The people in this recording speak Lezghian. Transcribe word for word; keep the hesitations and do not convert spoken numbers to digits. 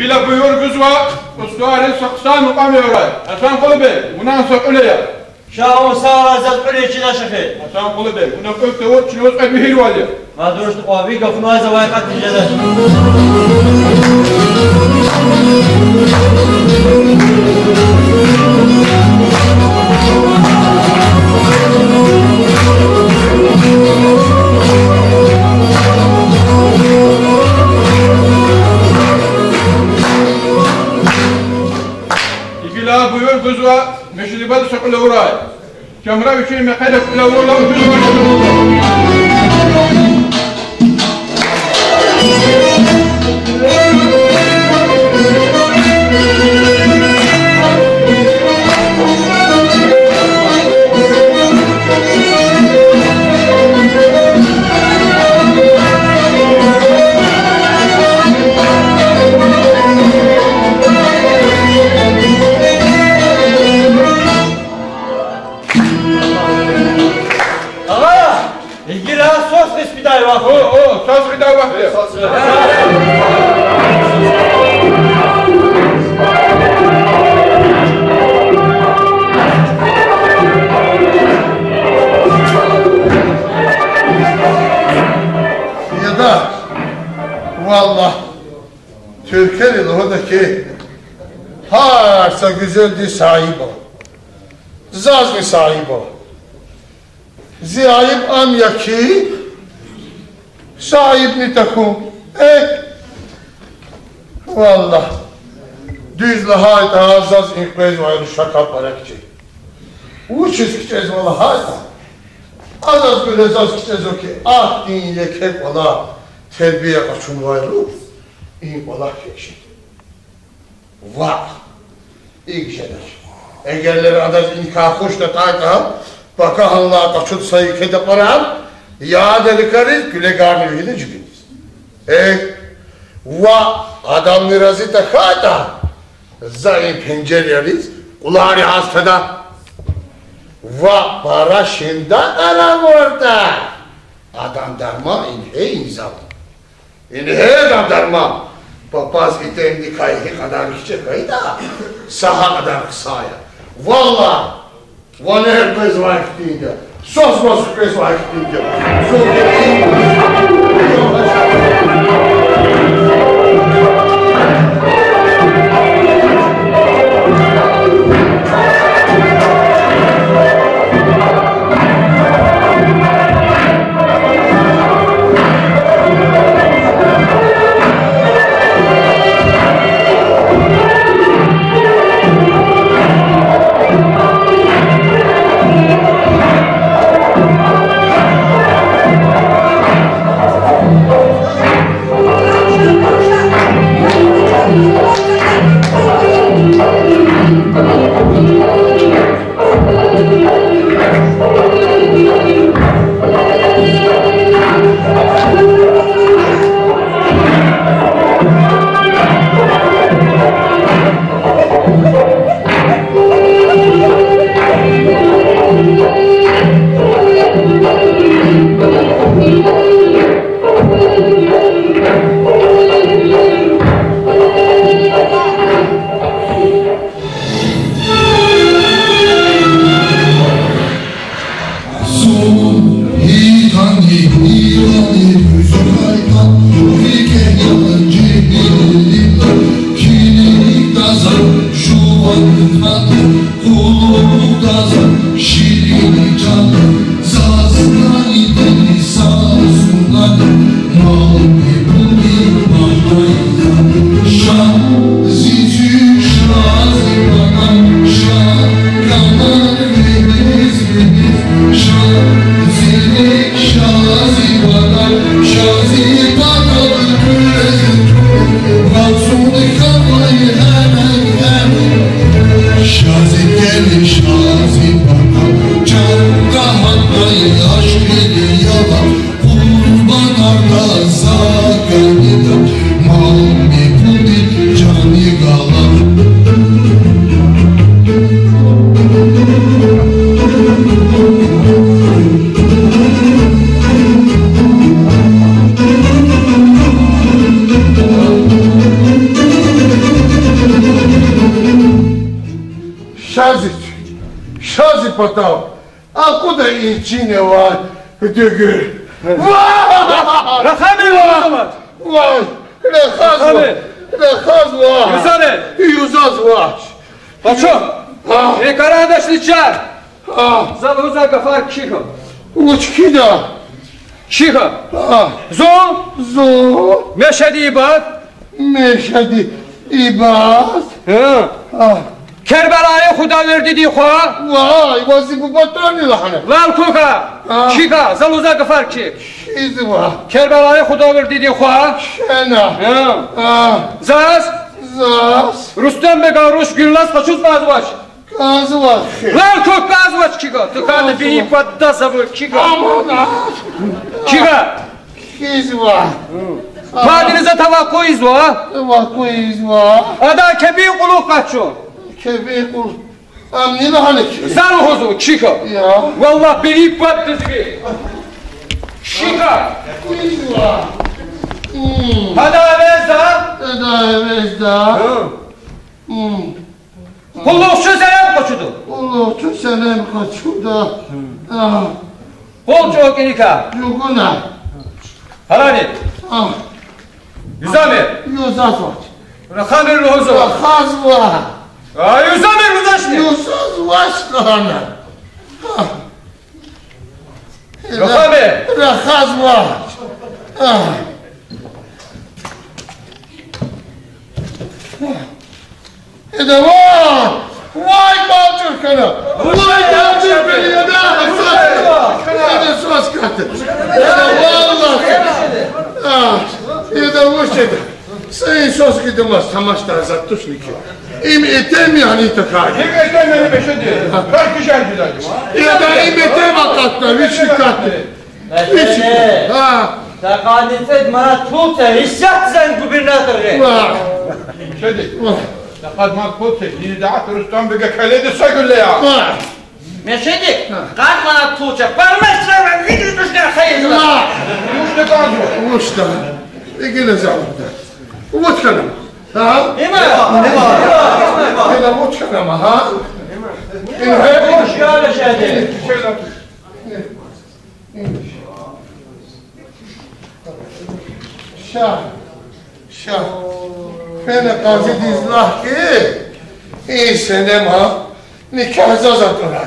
Гила буюр гузва, устӀарри са хъсан мукьвал авурай. Гьасан къулубей, вуна са кьуьл ая. Ша вун сагърай, заз кьуьл ая чна шехи. Гьасан къулубей, вуна кьуьл тавур чна ваз кьвед муьгьуьрвал я. Ма дуруш тукьва, ви гафунай завай кьатӀ жеда. Гила буюр гузва, межлисда са кьуьл авурай. Камра вичин мехъерик кьуьл авурла вучиз вуч. Агъа, гила сос гъиз фидай вахт. О, о, сос гъидай вахт я. Яда, валлагь, туьрквери лугьуда хьи, гьар са гуьзелдиз са айиб ава. Зазни са айиб ава. Зи айиб ам я хьи, са айибни тахьун. Э, валлагь, дуьз лагьайтӀа, заз и къвезвай руш шакал пара кичӀе. Вучиз кичӀезва лагьайтӀа, а заз гуьре заз кичӀезва хьи, ахьтин еке кӀвале тербия къачунвайбуруз и кӀвалах кечи. Ваъ, икӀ жедач. Эгер лера адаз иникай хуш атайтӀа, пакагьанлай къачуд са еке тапарар, яда рикӀариз, куьлегарни вегьида жибиниз. Э, ваъ, адамни рази тахьайтӀа, за и пенжерриз кьулар ягъиз феда. Ваъ, пара шиндакьар авуртӀа, адан дарман ингье инзав. Ингье адан дарман. Папаз итимдикай гьикьван кичӀе хьайитӀа, са гьакьван хъсан я. Валлагь, ванер къвезвай хьтинди я. Сос-мос къвезвай хьтинди я. Зун Шази, шази патав акъуда и чиневай дуьгуьр. Вай! Рахамир, вай! Вай! Рахазва! Рахамир! Рахазва! Юзамир! Юзазвач! Пачо! А! Э, къарагъдашни чар! А! За лугьузвай гафар кхьихь. Вуч кхьида? Кхьихь. А! Зун? Зун? Мешеди Ибад? Мешеди Ибад? Гьа. А! Кербелаи Худавирдидин хва? Вай, ваз зи буба тӀварни лагьана. Лал кукӀа. А! Кхьихь, за лугьузвай гафар кхьихь. Кхьизва. Кербелаи Худавирдидин хва? Шена. Гьа. А! Заз? Заз. Рустембеган руш Гуьлназ къачуз кӀанзавач? КӀанзава хьи. Лал кукӀ, кӀанзавач, кхьихь. ТукӀани бийи пад даз ава, кхьихь. Амана. Кхьихь. Кхьизва. Падири за тавакъу ийизва. Тавакъу ийизва. Адан кепӀин кьулухъ къачу. КепӀин кьул. Ам ни лагьана хьи? За лугьузва, кхьихь. Я. Валлагь, бийи пад даз ава. Кхьихь. Кхьизва. М. Гьадан эвезда? Гьадан эвезда. Гьа. М. Къуллугъчу Селем къачуда. Къуллугъчу Селем къачуда. А. Къул чӀук иникай. ЧӀугуна. Гьарани? А. Юзамир. Юзазвач. Рахамир лугьузва. Рахазва. А, юзамир лугьузвачни? Юзазвач лагьана. А. Рахамир. Рахазва. А. Ида вай, вай, балчӀур хьана. Вай, балчӀур хьана, ида, свас ката. Ида свас ката. Ида валлагь. А, ида вуч ида? Са инсанзикидамаз тамашдай затӀ тушни хьи. Им итим яни тахьай? Им итим яни, Мешеди? Кар кишар жедай. Ида им итим акъатна, вични катна. Мешеди. Гьа. Са къад цӀуд манат пул це, исятда зун губернатордиз. Ва. Мешеди. Ва. Са къад манат пул це, гьиниз дагъа Рустамбега каледи са гуьлле я. Ва. Мешеди, гьа, къад манат пул це, пармасрава види душна хайзла. Ва. Вуч тахьанва? Вуч тахьан? Игила завуда. Вуч хьанама? Гьа? Има. Има. Има вуч хьанама, гьа? Има. Има. Вуч я, Мешеди? Ша, ша. Фена къазидиз лагь хьи, и Селема никягь заз атӀурай.